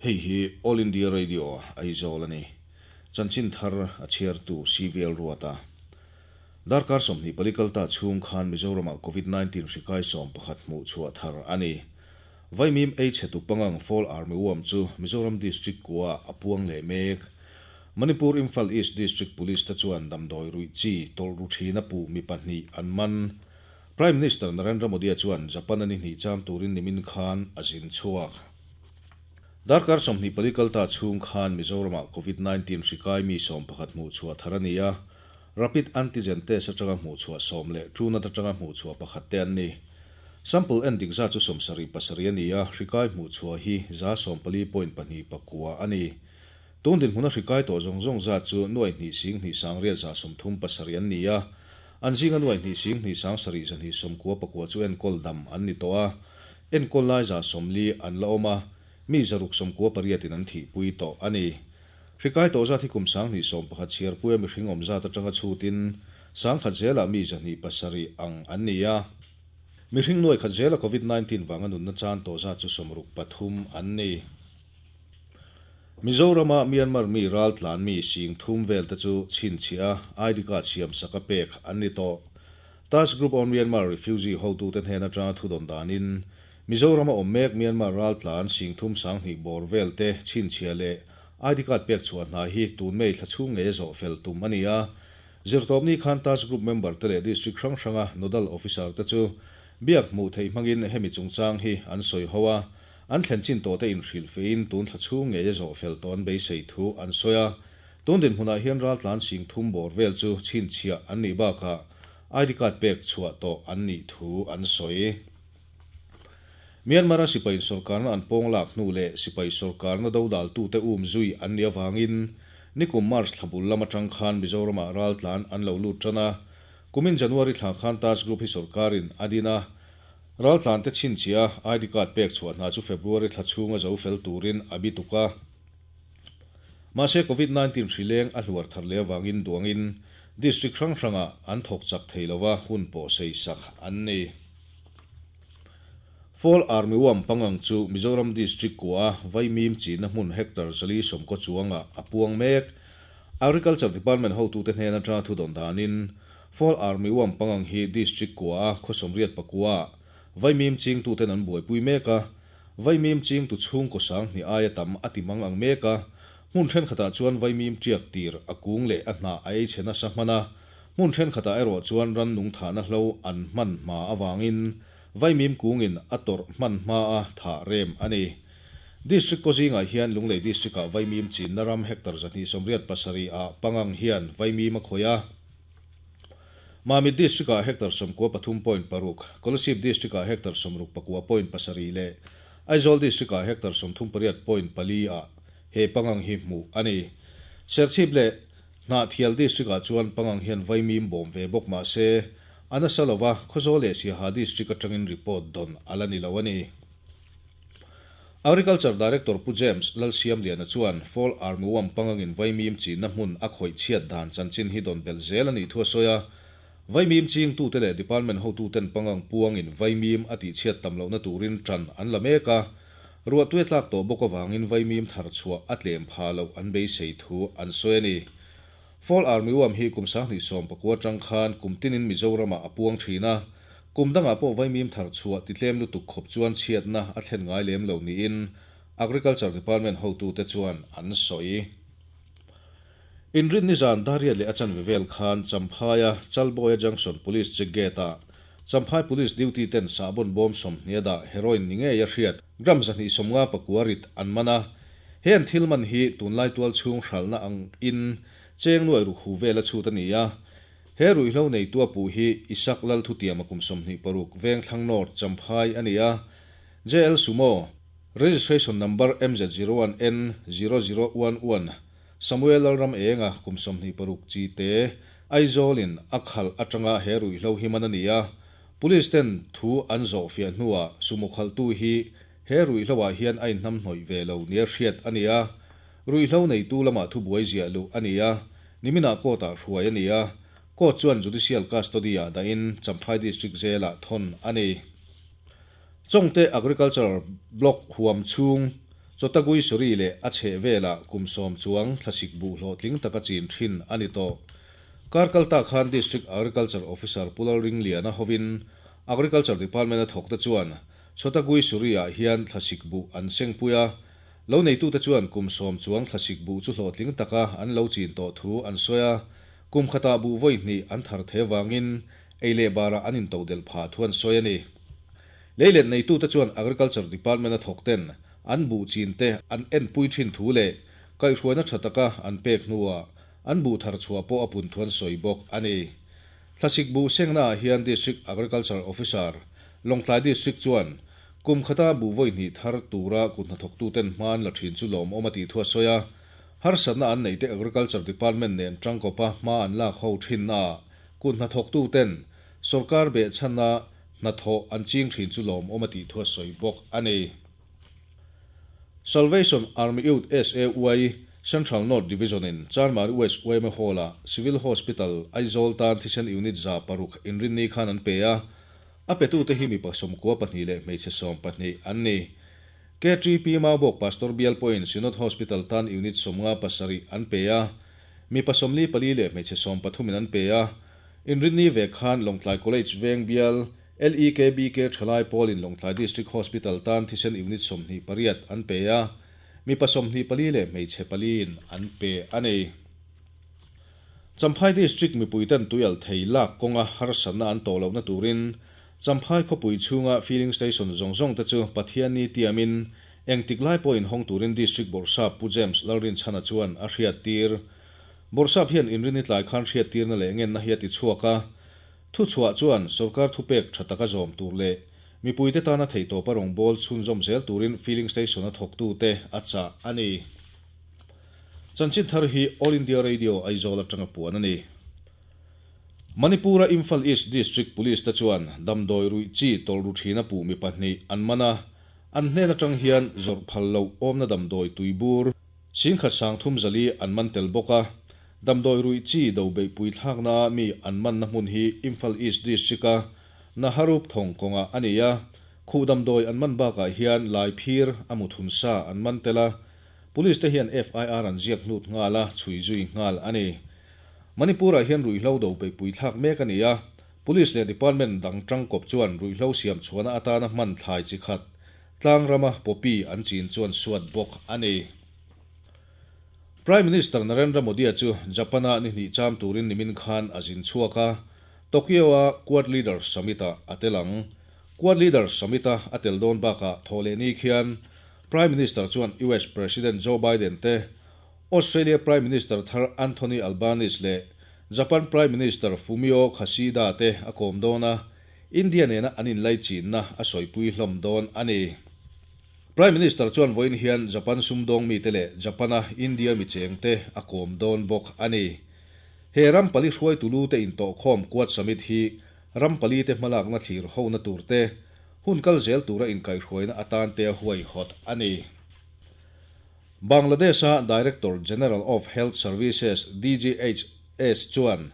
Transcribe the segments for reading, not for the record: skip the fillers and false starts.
Hei hi All India Radio Aizawl a ni. Chanchin thar a chhiartu CVL Ruata. Darkar 24 kalta chhung khan Mizoramah Covid 19 hri kai 11 hmuh chhuah thar a ni. Vaimim ei chhetu pangang Fall Army Worm chu Mizoram District kua a puang leh mek. Manipur Imphal East District Police te chuan damdawi ruih chi tawlh ru thina puh mi pahnih an man. Prime Minister Narendra Modi-a chuan Japan a ni hnih cham turin nimin khan a zin chhuak. Darkar 24 kalta chhung khan Mizoramah Covid 19 hri kai mi 11 hmuh chhuah thar a ni a, Rapid Antigen Test atanga hmuh chhuah 10 leh Truenat atanga hmuh chhuah pakhat te an ni. Sample en dik zat chu 77 a ni a, hri kai hmuh chhuah hi 114.29 a ni. Tun dinhmuna hri kai tawh zawng zawng zat chu 2,1,837 an ni a, an zinga 2,2,2 799 chu enkawl dam an ni tawh a, enkawl lai 140 an la awm a, mi 698 in an thihpui tawh a ni. Hri kai tawh zat hi kum 2011 chhiarpuia mihring awm zat atanga chhutin 10,000 zelah mi 207 ang an ni a. Mihring 100,000 zela Covid 19 vanga nunna chan tawh zat chu 63 an ni. Mizorama Myanmar mi ral tlan mi 30,000 vel te chu chhinchhiah a ID card siam sak a pek an ni tawh. Task Group on Myanmar Refugee hotu te hnen atanga thudawn danin Mizorama awm mek Myanmar ral tlan 32,000 bawr vel te chhinchhiah leh ID card pek chhuah hna hi tun May thla chhung ngei a zawh fel tum a ni a. Zirtawpni khan Task Group member te leh District hrang hranga Nodal Officer te chu biak hmuh theih hmangin hemi chungchang hi an sawi ho a. An thlen chin tawh te inhrilh fein tun thla chhung ngei a zawh fel tawh an beisei thu an sawi a. Tun dinhmunah hian ral tlan 30,000 bawr vel chu chhinchhiah an nih bakah ID card pek chhuah tawh an nih thu an sawi. Myanmar-a sipai sorkarna an pawng lak hnu leh sipai sorkarna dodaltute um zui an nih avangin nikum March thla bul lam atang khan Mizoramah ral tlan an lo lut tan a. Kumin January thla khan Task Group hi sorkarin a din a. Ral tlan te chhinchhiah a ID card pek chhuah hna chu February thla chhunga zo fel turin a bi tuk a. Mahse Covid 19 hri leng a hluar thar leh avangin duangin District hrang hrangah an thawk chak thei lova hun pawh sei sak an ni. Fall Army Worm pangang chu Mizoram District kua Vaimim china hmun hectare 420 chuanga a puang mek. Agriculture Department hotute hnen atanga thudawn danin Fall Army Worm pangang hi District kua a khaw 89 Vaimim chingtuten an buaipui mek a, Vaimim chingtu chhungkaw 2000 aia tam a ti mang ang mek a, hmun thenkhatah chuan Vaimim tiak tir a kung leh a hnah a ei chhe nasa hman a, hmun thenkhatah erawh chuan rannung thahna hlo an hman hma awangin Vaimim kungin a tawrh hman hma a thah rem a ni. District kaw zingah hian Lunglei District-ah Vaimim chinna ram hectare 287 ah pangang hian Vaimim a khawih a. Mamit District-ah hectare 93.6, Kolasib District-ah hectare 69.7 leh Aizawl District-ah hectare 38.4 ah he pangang hi hmuh a ni. Serchhip leh Hnahthial District-ah chuan pangang hian Vaimim bawm ve bawk mah se, a nasa lova Khawzawl leh Siaha District atangin report dawn a la ni lo a ni. Agriculture Director Pu James Lalsiamliana chuan Fall Army Worm pangangin Vaimim chinna hmun a khawih chhiat dan chanchin hi dawn belh zel a nih thu a sawi a. Vaimim chingtute leh department hotuten pangang puangin Vaimim a tihchhiat tam lohna turin tan an la mek a. Ruahtui a tlak tawh bawk avangin Vaimim thar chhuah a tlem pha loh an beisei thu an sawi a ni. Fall Army Worm hi kum 2019 atang khan kum tinin Mizoramah a puang thin a. Kum dangah pawh Vaimim thar chhuah titlem lutuk khawp chuan chhiatna a thlen ngai lem lo niin Agriculture Department hotute chuan an sawi. Inrin nizan Dariat leh a chanve vel khan Champhaia Chalbawia Junction Police check gate-ah Champhai Police duty ten sahbawn bawm 20 dah heroin ni ngei a hriat gram 159 rit an man a. He an thil man hi tunlai tual chhung hralhna ang in cheng nuai ruk hu vel a chhut a ni a. He ruihhlo nei tua puh hi Isak Lal Thutiama kum 26 Vengthlang North Champhai a ni a. JL Sumo Registration number MZ01N0011 Samuel Lalram Enga kum 26 chi te Aizawlin a khalh atanga he ruihhlo hi man a ni a. Police ten thu an zawh fiah hnuah sumo khalhtu hi he ruihhloah hian a inhnam hnawih ve lo nia hriat a ni a. Ruihhlo neitu lamah thu buai ziah luh a ni a, niminah court-ah hruai a ni a. Court chuan judicial custody-ah dahin Champhai District Jail-ah thawn a ni. Chawngte Agriculture Block huam chhung Chotagui Suri leh a chhehvelah kum 10 chuang thlasik buh hlawhtling taka chin thin a ni tawh. Kar kalta khan District Agriculture Officer Pu Lalringliana hovin Agriculture Department-a thawkte chuan Chotagui Suri-ah hian thlasik buh an sengpui a. Lo neitute chuan kum 10 chuang thlasik buh chu hlawhtling taka an lo chin tawh thu an sawi a, kum khatah buh vawi hnih an thar the vangin ei leh barah an intodelh phah thu an sawi a ni. Leilet neitute chuan Agriculture Department-a thawkten an buh chinte an enpui thin thu leh kaihhruaina tha taka an pek hnuah an buh thar chhuah pawh a pun thu an sawi bawk a ni. Thlasik buh sengnaah hian District Agriculture Officer, Lawngtlai District chuan kum khata buh vawi hnih thar tura kut hnathawktuten hma an la thin chu lawmawm a tih thu a sawi a. Harsatna an neihte Agriculture Department nen tangkawpa hma an lak ho thinnaah kut hnathawktuten sawrkar behchhana hnathawh an ching thin chu lawmawm a tih thu a sawi bawk a ni. Salvation Army Youth, SAY, Central North Division-in Chanmari West yma Hall-ah Civil Hospital, Aizawl tan thisen unit 600 inrinni khan an pe a, a petute hi mipa 92 leh hmeichhe 12 an ni. KTP Maubawk Pastor bial pawhin Synod Hospital tan unit 57 an pe a, mipa 44 leh hmeichhe 13-in an pe a. Inrinni ve khan Lawngtlai College veng bial LEKBK thalai pawlin Lawngtlai District Hospital tan thisen unit 28 an pe a, mipa 24 leh hmeichhe paliin an pe a ni. Champhai District mipuiten tuial thei lak kawnga harsatna an tawh lohna turin Champhai khawpui chhunga filling station zawng zawng te chu Pathianni tiamin engtik lai pawhin hawng turin District Bawrhsap Pu James Lalrinchhana chuan a hriattir. Bawrhsap hian inrini tlai khan hriattirna leh ngenna hi a ti chhuak a. Thuchhuah chuan sawrkar thupek tha taka zawm tur leh mipuite tana theihtawpa rawngbâwl chhunzawm zel turin filling station-a thawktute a chah a ni. Chanchin thar hi All India Radio Aizawl atanga puan a ni. Manipur-a Imphal East District Police te chuan damdawi ruih chi tawlh ru thina puh mi pahnih an man a, an hnen atang hian zawrh phal loh awmna damdawi tuibur 13,400 an man tel bawk a. Damdawi ruih chi do beihpui thlakna mi an manna hmun hi Imphal East District-a Naharup thawng kawngah a ni a, khuh damdawi an man bakah hian lai phir a muthun sa an man tel a, Police te hian FIR an ziak hnut nghal a, chhui zui nghal a ni. Manipur-ah hian ruihhlo do beihpui thlak mek a ni a, Police leh Department dang tangkawp chuan ruihhlo siam chhuahna atana hman thlai chi khat, tlang rama poppy an chin chuan suat bawk a ni. Prime Minister Narendra Modi-a chu Japan-a ni hnih cham turin nimin khan a zin chhuak a, Tokyo-a Quad Leaders Summit-ah a tel ang. Quad Leaders Summit-a a tel dawn bakah thawhlehni khian Prime Minister chuan US President Joe Biden te, Australia Prime Minister thar Anthony Albanese leh Japan Prime Minister Fumio Kishida te a kawm dawn a, India nena an inlaichinna a sawipui hlawm dawn a ni. Prime Minister chuan vawiin hian Japan sumdawng mite leh Japan-a India mi chengte a kawm dawn bawk a ni. He ram pali hruaitu lu te intawhkhawm Quad Summit hi ram pali te hmalakna thlir hona tur te, hun kal zel tura inkaihhruaina atan te a huaihawt a ni. Bangladesh-a Director General of Health Services, DGHS, chuan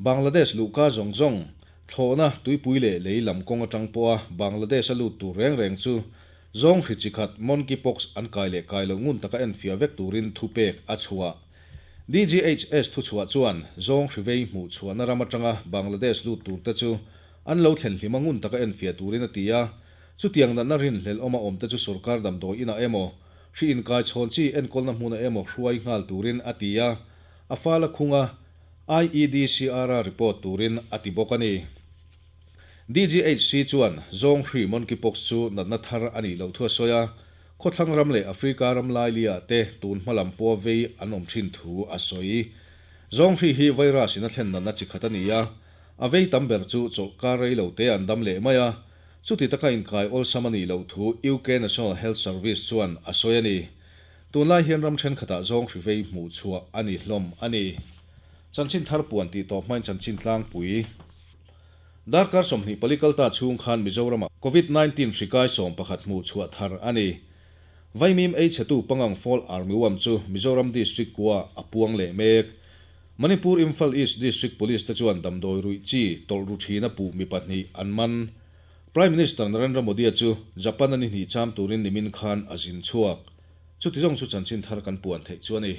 Bangladesh luhka zawng zawng, Thlawhna, tuipui leh lei lam kawng atang pawha Bangladesh a lut tur reng reng chu zawng hri chi khat monkeypox an kai leh kai loh ngun taka enfiah vek turin thupek a chhuah. DGHS thuchhuah chuan zawng hri vei hmuh chhuahna ram atanga Bangladesh lut turte chu an lo thlen hlima ngun taka enfiah turin a ti a, chutiang natna rinhlelh awma awmte chu sorkar damdawi inah emaw, hri inkai chhawn chi enkawlna hmunah emaw hruai nghal turin a ti a, a fal a khung a. IEDCR-a report turin a ti bawk a ni. DGHC chuan zawng hri monkeypox chu natna thar a nih loh thu a sawi a, khawthlang ram leh Africa ram lailia te tun hma lam pawha vei an awm thin thu a sawi. Zawng hri hi virus in a thlen natna chi khat a ni a, a vei tam ber chu chawlhkar rei lo te an dam leh mai a, chuti taka inkai awlsam a nih loh thu UK National Health Service chuan a sawi a ni. Tunlai hian ram thenkhatah zawng hri vei hmuh chhuah a ni hlawm a ni. Chanchin thar puan tih tawp hmain chanchin tlangpui. Darkar 24 kalta chhung khan Mizoramah Covid 19 hri kai 11 hmuh chhuah thar a ni. Vaimim ei chhetu pangang Fall Armyworm chu Mizoram District kua a puang leh mek. Manipur Imphal East District Police te chuan damdawi ruih chi tawlh ru thina puh mi pahnih an man. Prime Minister Narendra Modi-a chu Japan-a ni hnih cham turin nimin khan a zin chhuak. Chuti zawng chu chanchin thar kan puan theih chu a ni.